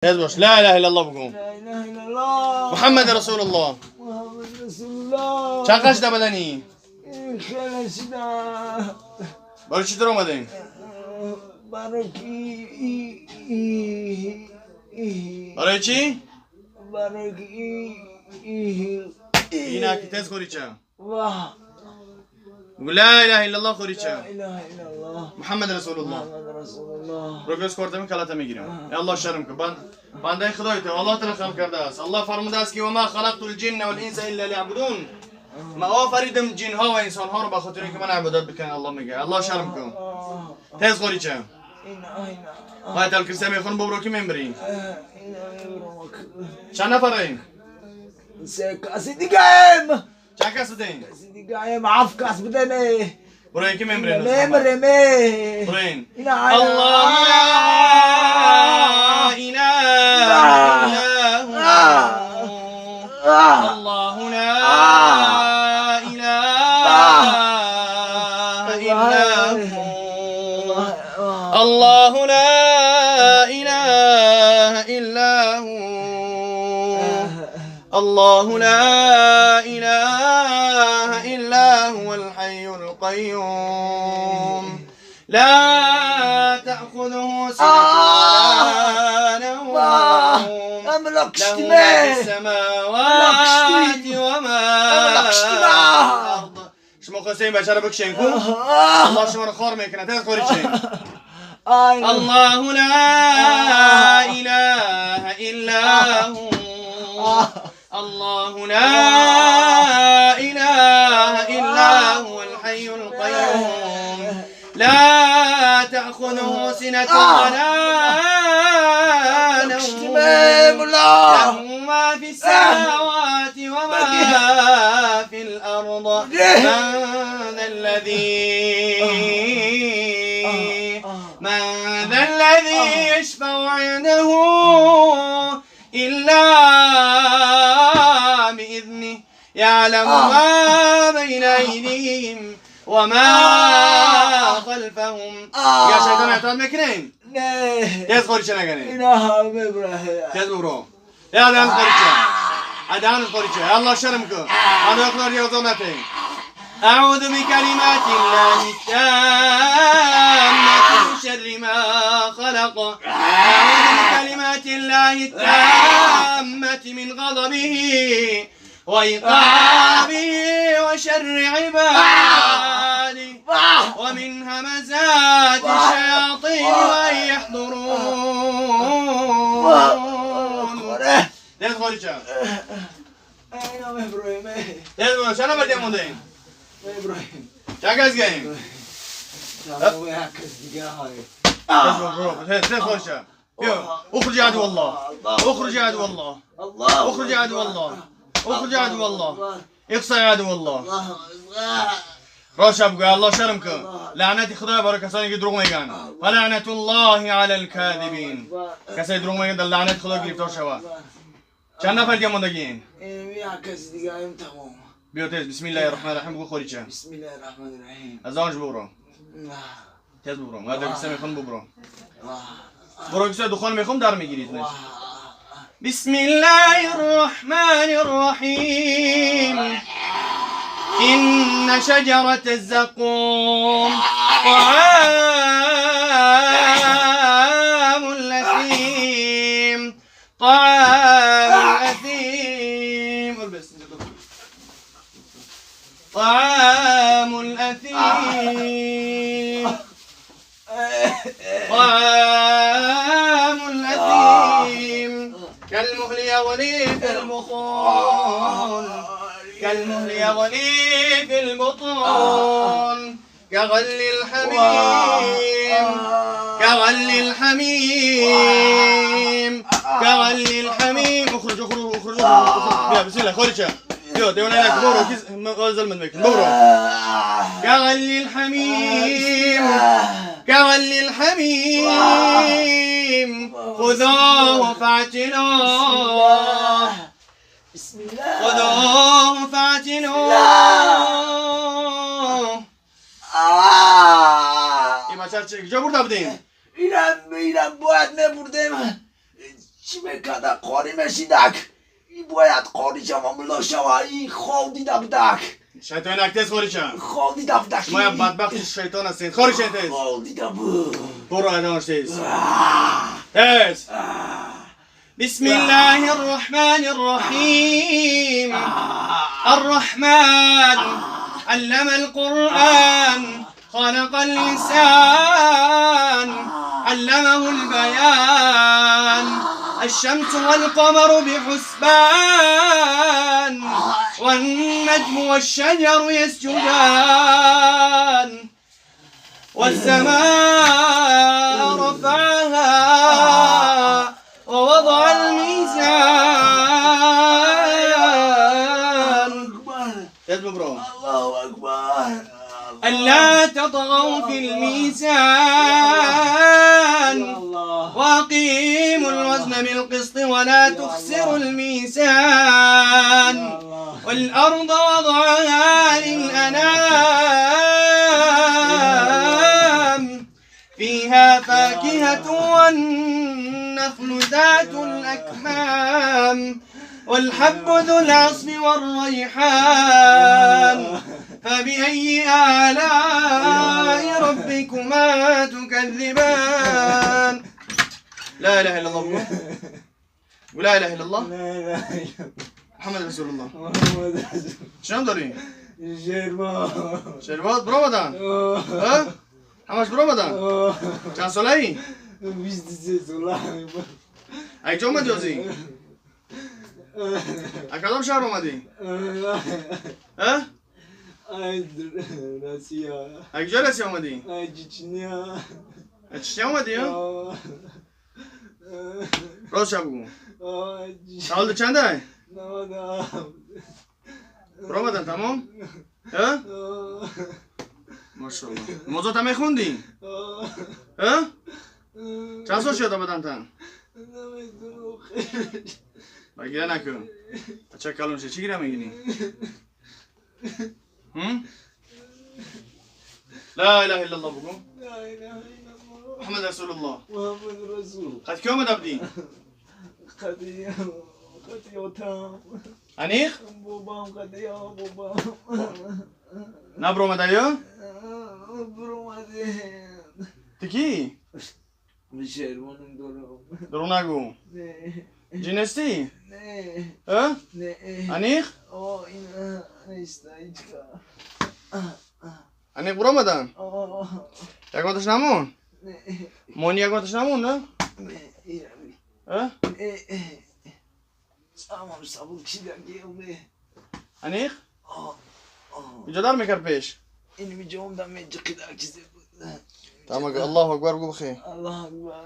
باش لا اله الا الله بگو. لا اله الا الله محمد رسول الله. محمد رسول الله. چند قش بدنی؟ خیلی شدم. برای چی در اومدین؟ برای کی؟ برای چی؟ برای کی؟ اینا که تز خوری چه؟ واه. بگو لا اله الا الله خوری لا چه؟ اله الا الله محمد رسول الله. محمد رسول الله. رو گوش خوردم کلاته میگیرم. یا الله شرم کن. بنده خدای تو الله تعالی خلق کرده است. الله فرموده است که و ما خلقت الجن والانس الا ليعبدون. ما آفریدم جن ها و انسان ها رو به خاطر اینکه من عبادت بکنن. الله میگه الله شرم کن. تز خوری چه؟ اینا اینا آیت الکرسی میخون ببرو که میمبری. اینا میبرم. چند نفریم؟ سه کسی دیگه ایم. چند کس بودین؟ کسی دیگه ایم، هفت کس بودن. برو اینکه میمبرین. میمرم. برو این. اینا الله لا اله الا هو. الله لا اله الا هو. الله لا اله الا هو. الله لا اله الا هو الحي القيوم. لا تأخذه سنة ولا نوم. املك له ما في اجتماع السماوات وما املك اجتماع. الأرض. شما خواستین بچه رو بکشین کو؟ الله شما رو خار میکنه. تز خوری چین. الله لا اله الا هو. الله لا اله الا هو الحي القيوم. لا تأخذه سنة ولا نوم. له ما في السماوات وما في الأرض. من ذا الذي من ذا الذي يشفع عنده إلا بإذنه. يعلم ما بين أيديهم وما خلفهم. يا شيطان اعتراض میکنین؟ نه. تز خوری چه نگنی؟ اینا همه بره. تز برو. یا دهن خوری چه؟ دهن خوری چه؟ الله شرم کن. انا اقدر یازونتین. اعوذ بكلمات الله التامة من شر ما خلق. اعوذ بكلمات الله التامة من غضبه وعقابه وشر عباده ومن همزات الشياطين وأن يحضرون. تز خوری چه؟ اینا میبریم. تز برو. چند نفر دیگه مونده این؟ میبریم. چند کس گیم؟ کس دیگه های. تز برو. تز خوری چه؟ بیا. اخرج يا عدو الله. اخرج يا عدو الله. الله اخرج يا عدو الله. اخرج يا عدو الله. اقصى يا عدو الله. الله. راش بگو الله شرم کن. لعنت خدا بر کسانی که دروغ میگن. فلعنت الله علی الكاذبین. کسایی دروغ میگن در لعنت خدا گرفتار شوه. چند نفر دیگه موندگین؟ این یک کس دیگه ایم تمام. بیا تز بسم الله الرحمن الرحیم بگو خوری چه؟ بسم الله الرحمن الرحیم. از آنج برو. تز برو. ما در کسا میخون ببرو. برو کسا دخان میخون در میگیرید. بسم الله الرحمن الرحیم. إن شجرة الزقوم طعام الأثيم. طعام الأثيم. البس. طعام الأثيم. طعام الأثيم. كالمهل يغلي في البطون. كالمهل يغلي في البطون. كغلي الحميم. كغلي الحميم. كغلي الحميم. اخرج اخرج اخرج اخرج. بیا بسم الله خوری چه؟ بیا دیوانه لك برو كيس غزل من مكن برو. كغلي الحميم. كغلي الحميم. خذوه فاعتلوه. بسم الله. خذوه فاعتلوه. این بچه چه کجا برده بودین؟ اینم باید میبردیم. چی میکرده قاری میشیدک ای باید قاری شوه ملا شوه ای خواب دیده بدک شیطان اکتس خوری شم خواب دیده بدک شما یک بدبخت شیطان هستید خوری شیطان تیز خواب دیده بود برو ادامش تیز تیز. بسم الله الرحمن الرحیم. الرحمن علم القرآن خلق الإنسان علمه البيان. الشمس والقمر بحسبان والنجم والشجر يسجدان والسماء رفعها ووضع الميزان. الله أكبر. ألا تطغوا في الميزان وأقيموا الوزن بالقسط ولا تخسروا الميزان. والأرض وضعها للأنام فيها فاكهة والنخل ذات الأكمام والحب ذو العصف والريحان. فبأي آلاء ربكما تكذبان؟ لا إله إلا الله. ولا إله إلا الله. لا إله إلا الله. محمد رسول الله. محمد رسول. شنو داري؟ شربات. شربات برو ها؟ همش برو بدن. چند ساله ای؟ 23 ساله. ای جا اومدی ازی؟ از کدام شهر اومدی؟ ها؟ ای روسیه. از کجا روسیه اومدی؟ ای چچنیا. از چچنیا اومدی ها؟ راست شب بگو. سال چنده؟ 97. برو بدن تمام؟ ها؟ ماشاءالله. موضوع تا میخوندی؟ ها؟ چند سال شده بدن تن؟ بگیره نکن. بچه کلون چه چی گیره میگینی؟ لا اله الا الله بگو. لا اله الا الله. محمد رسول الله. محمد رسول. قد کی آمد ابدی؟ قد یاتم. انیق؟ بابام قد یا بابام. نه برآمده یا؟ برآمده. تو کی؟ شیروانم دارم. درو نگو. نه. جنستی؟ نه. اه؟ نه. انیق؟ آه این نیست هیچ. انیق برآمدن؟ آه. یکانتش نمون؟ نه. مانی یکانتش نمون نه؟ نه. اه؟ نه. سامم سبک شدم. انیق؟ آه. آه. اینجا در میکرد پیش؟ این میجام دم میجقید چیزی بود. تمام الله اکبر بگو بخیر. الله اکبر.